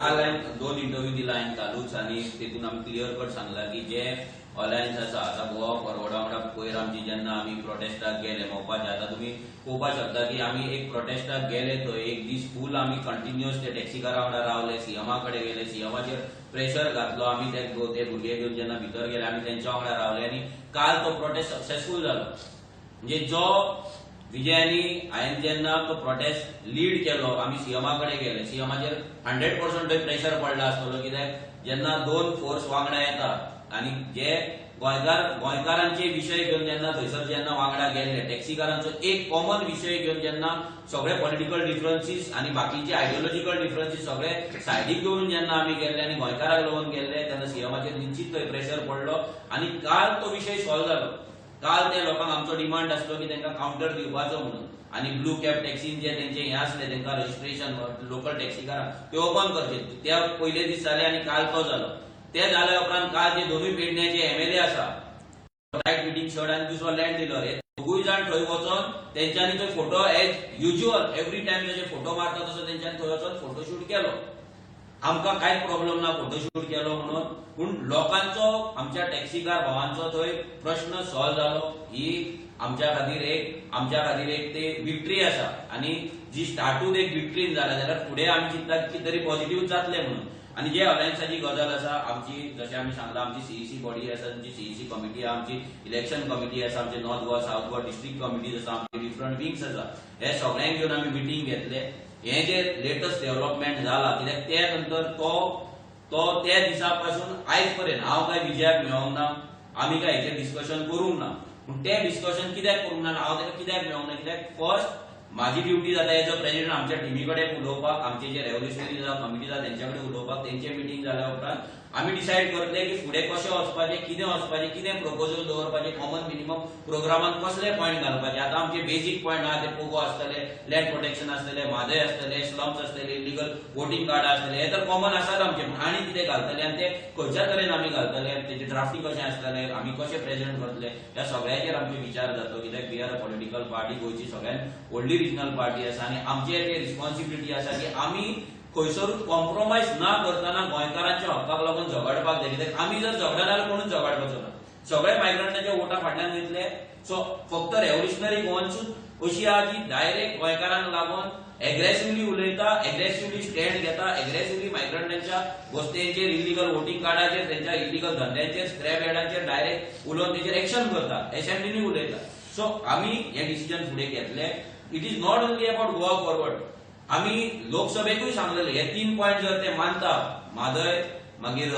काल हांवें 2 इंटरव्यू दिला हांवें कालूच आनी तेतून आमी क्लियर कट सांगला की जे अलायन्स आसा आतां गोवा फॉरवर्डा वांगडा पयर आमची जेन्ना आमी प्रोटेस्टाक गेले मोपाचे, आतां तुमी पळोवपाक शकता की आमी एक प्रोटेस्टाक गेले थंय एक दीस फूल आमी कंटिन्युअस ते टॅक्सीकारा वांगडा रावले, सीएमा कडेन गेले, सीएमाचेर प्रेशर घातलो आमी, ते भुरगे घेवन जेन्ना भितर गेले आमी तेंच्या वांगडा रावले आनी काल तो प्रोटेस्ट सक्सेसफूल जालो. म्हणजे जो विजयानी हांवें जेन्ना तो प्रोटेस्ट लीड केलो, आमी सीएमा कडेन गेले, सीएमाचेर 100% थंय प्रेशर पडला आसतलो, कित्याक जेन्ना 2 फोर्स वांगडा येता आनी जे गोंयकारांचे विशय घेवन जेन्ना थंयसर जेन्ना वांगडा गेल्ले, टॅक्सीकारांचो एक कॉमन विशय घेवन जेन्ना सगळे पॉलिटिकल डिफरन्सीस आनी बाकीचे आयडियोलॉजिकल डिफरन्सीस सगळे सायडीक दवरून जेन्ना आमी गेल्ले आनी गोंयकाराक लागून गेल्ले तेन्ना सीएमाचेर निश्चित थंय प्रेशर पडलो आनी काल तो विशय सॉल्व जालो. काल त्या लोकांक आमचो डिमांड आसलो की तांकां कावंटर दिवपाचो म्हणून आनी ब्लू कॅब टॅक्सीन जे तेंचे हें आसले तांकां रजिस्ट्रेशन लोकल टॅक्सीकारांक ते ओपन करचे, ते पयले दीस जाले आनी काल तो जालो. ते जाल्या उपरांत काल जे दोनूय पेडण्याचे एमएलए आसा, रायट मिटींग शर्ट आनी दुसरो लँड डिलर, हे दोगूय जाण थंय वचोन तेंच्यांनी थंय photo as usual every time जशे फोटो मारता तसो तेंच्यांनी थंय वचोन फोटोशूट केलो. आमकां कांयच प्रॉब्लम ना फोटोशूट केलो म्हणून, पूण लोकांचो आमच्या टॅक्सीकार भावांचो थंय प्रश्न सॉल्व जालो. ही आमच्या खातीर एक ते विक्ट्री आसा आनी जी स्टार्टूच एक विक्ट्रीन जाल्या जाल्यार फुडें आमी चिंतता की तरी पॉझिटिव्ह जातले म्हणून. आनी जे अलायन्साची गजाल आसा आमची, जशें आमी सांगला आमची सीईसी बॉडी आसा, आमची सीईसी कमिटी आसा, आमची इलेक्शन कमिटी आसा, आमचे North Goa South Goa district committees आसा, आमचे डिफरंट विंग्स आसा, हे सगळ्यांक घेवन आमी मिटींग घेतले. हे जे लेटस्ट डेव्हलपमेंट जाला, कित्याक ते नंतर तो तो त्या दिसा पासून आयज पर्यंत हांव काय विजयाक मेळोंक ना, आमी काय हेचेर डिस्कशन करूंक ना. पूण ते डिस्कशन कित्याक करूंक ना, हांव ताका कित्याक मेळोंक ना, कित्याक फर्स्ट माझी ड्युटी जाता एज अ प्रेसिडेंट आमच्या टिमी कडेन उलोवपाक, आमचे जे रेव्होल्युशनरी जावं कमिटी जावं तेंच्या कडेन उलोवपाक. तेंचे मिटींग जाल्या उपरांत आमी डिसायड करतले की फुडें कशें वचपाचें, कितें वचपाचें, कितें प्रपोजल दवरपाचें, कॉमन मिनिमम प्रोग्रामान कसले पॉयंट घालपाचे. आतां आमचे बेजीक पॉयंट आहा ते पोगो आसतले, लँड प्रोटेक्शन आसतले, म्हादय आसतले, स्लम्स आसतले, इलिगल वोटींग कार्ड आसतले, हे तर कॉमन आसात आमचे. आनी कितें घालतले आनी ते खंयच्या तरेन आमी घालतले, तेजें ड्राफ्टिंग कशें आसतलें, आमी कशें प्रेजेंट करतले, ह्या सगळ्याचेर आमचे विचार जातलो. कित्याक we are a political party, गोंयची सगळ्यात व्हडली रिजनल पार्टी आसा आनी आमचे ते रिस्पॉन्सिबिलिटी आसा की आमी खंयसरूच कॉम्प्रोमायज ना करतना गोंयकारांच्या हक्काक लागून झगडपाक जाय. कित्याक आमी जर झगडना जाल्यार कोणूच झगडपाचो ना, सगळे मायग्रंटाच्या वोटा फाटल्यान वयतले. सो फक्त रेव्होल्युशनरी गोवन्सूच अशी आहा जी डायरेक्ट गोंयकारांक लागून एग्रेसिवली उलयता, एग्रेसिवली स्टँड घेता, एग्रेसिवली मायग्रंटांच्या वस्तेंचेर, इलिगल वोटींग कार्डाचेर, तेंच्या इलिगल धंद्यांचेर, स्क्रॅप यार्डांचेर डायरेक्ट उलोवन तेचेर एक्शन करता, एसेंब्लीनी उलयता. सो आमी हे डिसिजन फुडें घेतले. It is not only about Goa Forward, आमी लोकसभेकूय सांगलेले हे 3 पॉयंट जर ते मानता, म्हादय, मागीर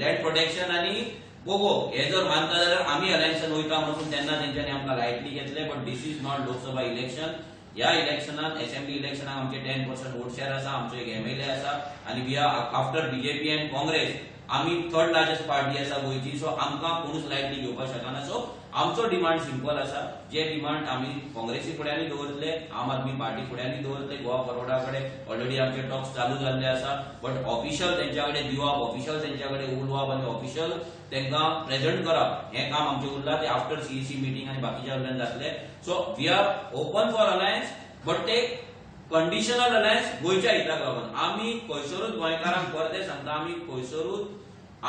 लँड प्रोटेक्शन आनी पोगो, हे जर मानता जाल्यार आमी अलायन्सान वयता म्हणून तेन्ना तेंच्यांनी आमकां लायटली घेतले. But this is not Lok Sabha election. ह्या इलेक्शनात, असेंब्ली इलेक्शनाक आमचे 10% वोट शेअर आसा, आमचो एक एमएलए आसा आनी we are after BJP and Congress आमी थर्ड लार्जस्ट पार्टी आसा गोंयची. सो आमकां कोणूच लायटली घेवपाक शकना. सो आमचो डिमांड सिंपल आसा, जे डिमांड आमी काँग्रेसी फुड्यांनी दवरतले, आम आदमी पार्टी फुड्यांनी दवरतले, गोवा फॉरवर्डा कडेन ऑलरेडी आमचे टॉक्स चालू जाल्ले आसा, बट ऑफिशियल तेंच्या कडेन दिवप, ऑफिशियल तेंच्या कडेन उलोवप आनी ऑफिशियल तांकां प्रेझेंट करप हें काम आमचें उरलां. ते आफ्टर सीईसी मिटींग आनी बाकीच्या वयल्यान जातले. So we are open for alliance, but ते कंडिशनल अलायन्स गोंयच्या हिताक लागून. आमी खंयसरूच गोंयकारांक परते सांगता, आमी खंयसरूच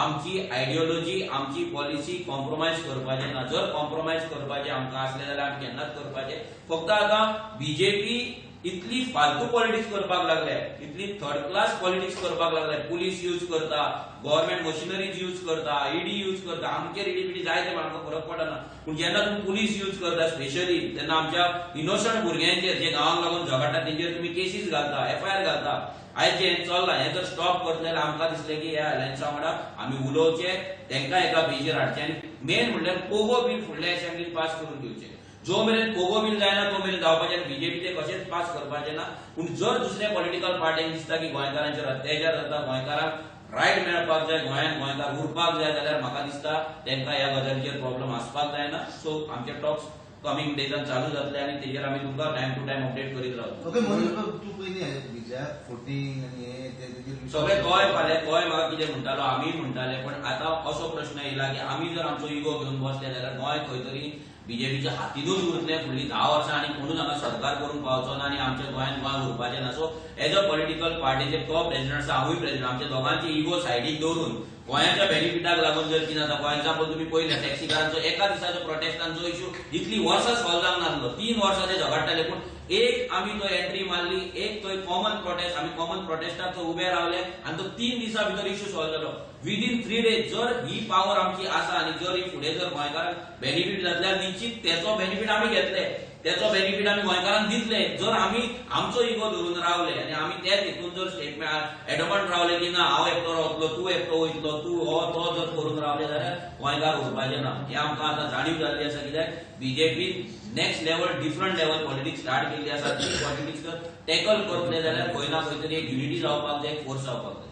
आमची आयडियोलॉजी, आमची पॉलिसी कॉम्प्रोमायज करपाचें ना. जर कॉम्प्रोमायज करपाचें आमकां आसलें जाल्यार आमी केन्नाच करपाचें. फक्त आतां बीजेपी इतली फालतू पॉलिटिक्स करपाक लागले, इतली थर्ड क्लास पॉलिटिक्स करपाक लागले, पुलीस यूज करता, गव्हर्नमेंट मशिनरीज यूज करता, ईडी यूज करता. आमचेर ईडी बिडी जाय ते आमकां फरक पडना, पूण जेन्ना तुमी पुलीस यूज करता स्पेशली तेन्ना आमच्या इनोसंट भुरग्यांचेर जे गांवांक लागून झगडटा तेंचेर तुमी केसीस घालता, एफआयआर घालता. आयज जें चल्लां हें जर स्टॉप करतले जाल्यार आमकां दिसलें की ह्या अलायन्सा वांगडा आमी उलोवचें, तांकां एका पेजीर हाडचें आनी मेन म्हणल्यार पोगो बील फुडल्या असेंब्लीन पास करून दिवचें. जो मेरेन पोगो बील जायना तो मेरेन जावपाचें आनी बीजेपी ते कशेंच पास करपाचें ना. पूण जर दुसऱ्या पॉलिटिकल पार्ट्यांक दिसता की गोंयकारांचेर अत्याचार जाता, गोंयकारांक रायट मेळपाक जाय, गोंयांत गोंयकार उरपाक जाय, जाल्यार म्हाका दिसता तांकां ह्या गजालीचेर प्रॉब्लम आसपाक जायना. सो आमचे टॉक्स कमींग डेजान चालू जातले आनी तेजेर आमी तुमकां टायम टू टायम अपडेट करीत रावतले. ओके मनोज, तूं पयलीं विजयाक फोटींग आनी हे तेजेर सगळे तोय फाल्यां तोय म्हाका कितें म्हणटालो, आमीय म्हणटाले, पण आतां असो प्रश्न येयला की आमी जर आमचो इगो घेवन बसले जाल्यार गोंय खंय तरी बीजेपीच्या हातीनूच उरतलें फुडलीं 10 वर्सां आनी कोणूच हांगा सरकार करूंक पावचो ना आनी आमच्या गोंयांत गोंय उरपाचें ना. सो एज अ पॉलिटिकल पार्टीचे तो प्रेजिडंट आसा, हांवूय प्रेजिडंट, आमच्या दोगांचे इगो सायडीक दवरून गोंयाच्या बेनिफिटाक लागून जर कितें जाता, फॉर एग्जाम्पल तुमी पळयलें टॅक्सीकारांचो एका दिसाचो प्रोटेस्टांचो इश्यू इतली वर्सां सॉल्व जावंक नासलो, 3 वर्सां ते झगडटाले, पूण एक आमी तो एंट्री मारली, एक थंय कॉमन प्रोटेस्ट, आमी कॉमन प्रोटेस्टाक थंय उबे रावले आनी तो 3 दिसां भितर इश्यू सॉल्व जालो विदीन 3 डेज. जर ही पावर आमची आसा आनी जर ही फुडें जर गोंयकारांक बेनिफीट जातल्यार निश्चित तेचो बेनिफीट आमी घेतले, तेचो बेनिफीट आमी गोंयकारांक दितले. जर आमी आमचो इगो धरून रावले आनी आमी तेच हितून जर स्टेटमेंट एडमंट रावले की ना हांव एकटो रावतलो, तूं एकटो वयतलो, तूं हो तो जर करून रावले जाल्यार गोंयकार उरपाचें ना. हें आमकां आतां जाणीव जाल्ली आसा. कित्याक बीजेपीन next level different level politics start केल्ली आसा. ती पॉलिटिक्स जर टॅकल करतले जाल्यार खंय ना खंय तरी एक युनिटी जावपाक जाय, एक फोर्स जावपाक जाय.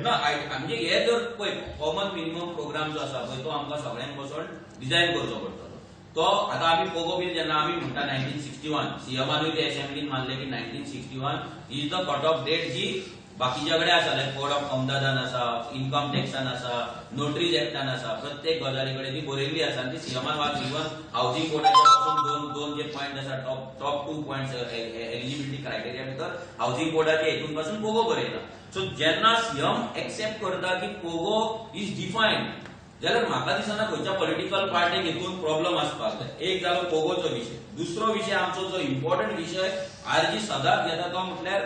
ना म्हणजे हे जर पळय कॉमन मिनिमम प्रोग्राम जो आसा पळय तो आमकां सगळ्यांक बसून डिझायन करचो पडटलो. तो आतां आमी पोगो बील जेन्ना आमी म्हणटा 1961 सीएमानूय ते असेंब्लीन मानले की 1961 is the cut off date जी बाकीच्या कडेन आसा, लायक कोड ऑफ कोमदादान आसा, इन्कम टॅक्सान आसा, नोटरीज एक्टान आसा, प्रत्येक गजाली कडेन ती बरयल्ली आसा आनी ती सीएमान वाचली. इवन हावसिंग बोर्डाच्या पासून दोन जे पॉयंट आसा टॉप 2 पॉयंट्स एलिजिबिलिटी क्रायटेरिया भितर हावसिंग बोर्डाच्या हेतून पासून पोगो बरयला. सो जेन्ना सीएम एक्सेप्ट करता की पोगो is defined जाल्यार म्हाका दिसना खंयच्या पॉलिटिकल पार्टीक हितून प्रॉब्लम आसपाक जाय. एक जालो पोगोचो विशय. दुसरो विशय आमचो जो इम्पॉर्टंट विशय आरजी सदांच घेता तो म्हटल्यार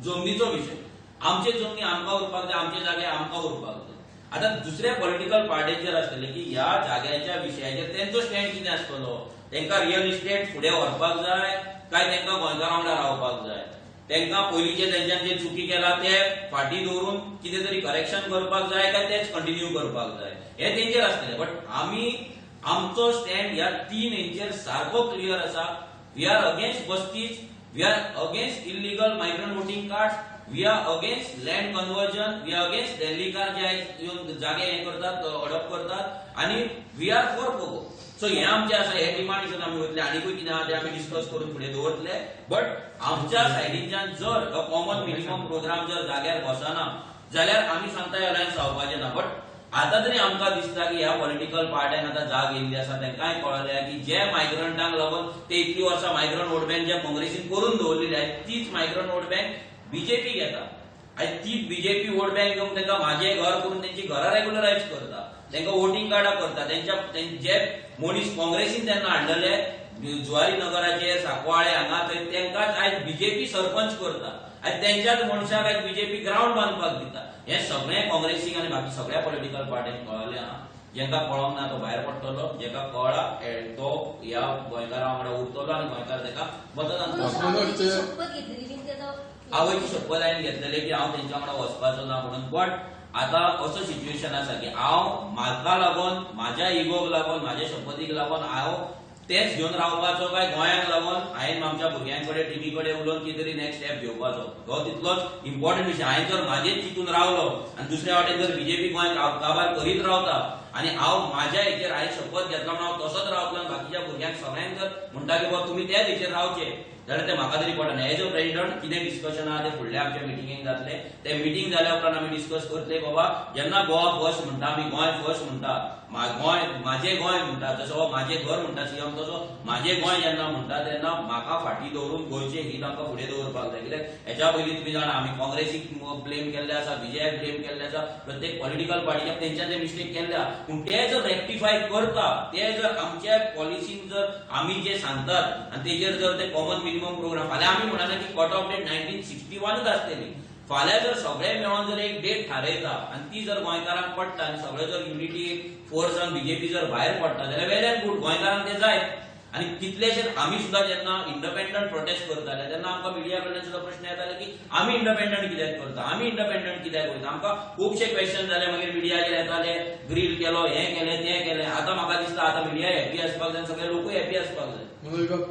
जमनीचो विशय. आमचे जमनी आमकां उरपाक जाय, आमचे जागे आमकां उरपाक जाय. आतां दुसऱ्या पॉलिटिकल पार्टीचेर आसतले की ह्या जाग्याच्या विशयाचेर तेंचो स्टँड कितें आसतलो, तेंकां रियल इस्टेट फुडें व्हरपाक जाय काय तेंकां गोंयकारां वांगडा रावपाक जाय, तेंकां पयलींचे तेंच्यान जे चुकी केला ते फाटीं दवरून कितें तरी करेक्शन करपाक जाय काय तेच कंटिन्यू करपाक जाय, हे तेंचेर आसतले. बट आमी आमचो स्टँड ह्या 3 हेंचेर सारको क्लियर आसा. We are against बस्तीज, we are against illegal migrant voting cards, we are against land conversion, we are against दिल्लीकार जे येवन जागे हे करतात, हडप करतात, आनी we are for Pogo. So हे आमचे आसा, हे डिमांड घेवन आमी वयतले. आनीकूय कितें आहा ते आमी डिस्कस करून फुडें दवरतले. बट आमच्या सायडीनच्यान जर कॉमन मिनिमम प्रोग्राम जर जाग्यार बसना जाल्यार आमी सांगता अलायन्स जावपाचें ना. बट आतां तरी आमकां दिसता की ह्या पॉलिटिकल पार्ट्यांक आतां जाग येयल्ली आसा. तांकांय कळ्ळें की जे मायग्रंटांक लागून ते इतलीं वर्सां मायग्रंट वोट बँक ज्या काँग्रेसीन करून दवरलेली आहा तीच मायग्रंट वोट बँक बीजेपी घेता. आनी तीच बीजेपी वोट बँक घेवन तांकां माझे घर करून तेंची घरां रेगुलरायज करता, तांकां वोटींग कार्डां करता. तेंच्या जे मनीस काँग्रेसीन तेन्ना हाडलेले जुवारी नगराचेर, सांकवाळे हांगा थंय, तेंकांच आयज बीजेपी सरपंच करता आनी तेंच्याच मनशाक आयज बीजेपी ग्रावंड बांदपाक दिता. हें सगळें काँग्रेसीक आनी बाकी सगळ्या पॉलिटिकल पार्ट्यांक कळ्ळें आहा. जेंकां कळोंक ना तो भायर पडटलो, जेका कळ्ळा तो ह्या गोंयकारां वांगडा उरतलो आनी गोंयकार तेका मतदान. आवयची शपथ हांवें घेतलेली की हांव तेंच्या वांगडा वचपाचो ना म्हणून. बट आतां असो सिच्युएशन आसा की हांव म्हाका लागून, म्हाज्या इगोक लागून, म्हाज्या शपथीक लागून हांव तेच घेवन रावपाचो काय गोंयांक लागून हांवें आमच्या भुरग्यां कडेन टिमी कडेन उलोवन कितें तरी नेक्स्ट स्टेप घेवपाचो, हो तितलोच इम्पॉर्टंट विशय. हांवें जर म्हाजेच चिंतून रावलो आनी दुसऱ्या वाटेन जर बीजेपी गोंय काबार करीत रावता आनी हांव म्हाज्या हेचेर हांवें शपथ घेतला म्हणून हांव तसोच रावतलो आनी बाकीच्या भुरग्यांक सगळ्यांक जर म्हणटा की बाबा तुमी तेच हेचेर रावचे जाल्यार ते म्हाका तरी पडना. एज अ प्रेजिडंट कितें डिस्कशन आहा तें फुडल्या आमच्या मिटिंगेक जातलें. ते मिटींग जाल्या उपरांत आमी डिस्कस करतले बाबा जेन्ना गोवा फर्स्ट म्हणटा, आमी गोंय फर्स्ट म्हणटा, गोंय म्हाजें गोंय म्हणटा, जसो म्हाजें घर म्हणटा सीएम तसो म्हाजें गोंय जेन्ना म्हणटा तेन्ना म्हाका फाटीं दवरून गोंयचें हित आमकां फुडें दवरपाक जाय. कित्याक हेच्या पयलीं तुमी जाणा आमी काँग्रेसीक ब्लेम केल्ले आसा, बीजेपीक ब्लेम केल्ले आसा, प्रत्येक पॉलिटिकल पार्टीक तेंच्यान ते मिस्टेक केल्ले आहा. पूण ते जर रेक्टिफाय करता, ते जर आमच्या पॉलिसीन जर आमी जे सांगतात आनी तेजेर जर ते कॉमन मिनिमम प्रोग्राम, फाल्यां आमी म्हणना की कट ऑफ डेट 1961च आसतली, फाल्यां जर सगळे मेळोन जर एक डेट थारयता आनी ती जर गोंयकारांक पडटा आनी सगळे जर युनिटी फोर्सान बीजेपी जर भायर पडटा जाल्यार वेल एंड गूड, गोंयकारांक ते जाय. आनी कितलेशे आमी सुद्दां जेन्ना इंडिपेंडंट प्रोटेस्ट करताले तेन्ना आमकां मिडिया कडल्यान सुद्दां प्रश्न येताले की आमी इंडिपेंडंट कित्याक करता, आमी इंडिपेंडंट कित्याक वयता. आमकां खुबशे क्वेश्चन जाले, मागीर मिडियाचेर येताले, ग्रील केलो, हें केलें, तें केलें. आतां म्हाका दिसता आतां मिडिया हॅपी आसपाक जाय, सगळे लोकूय हॅपी आसपाक जाय.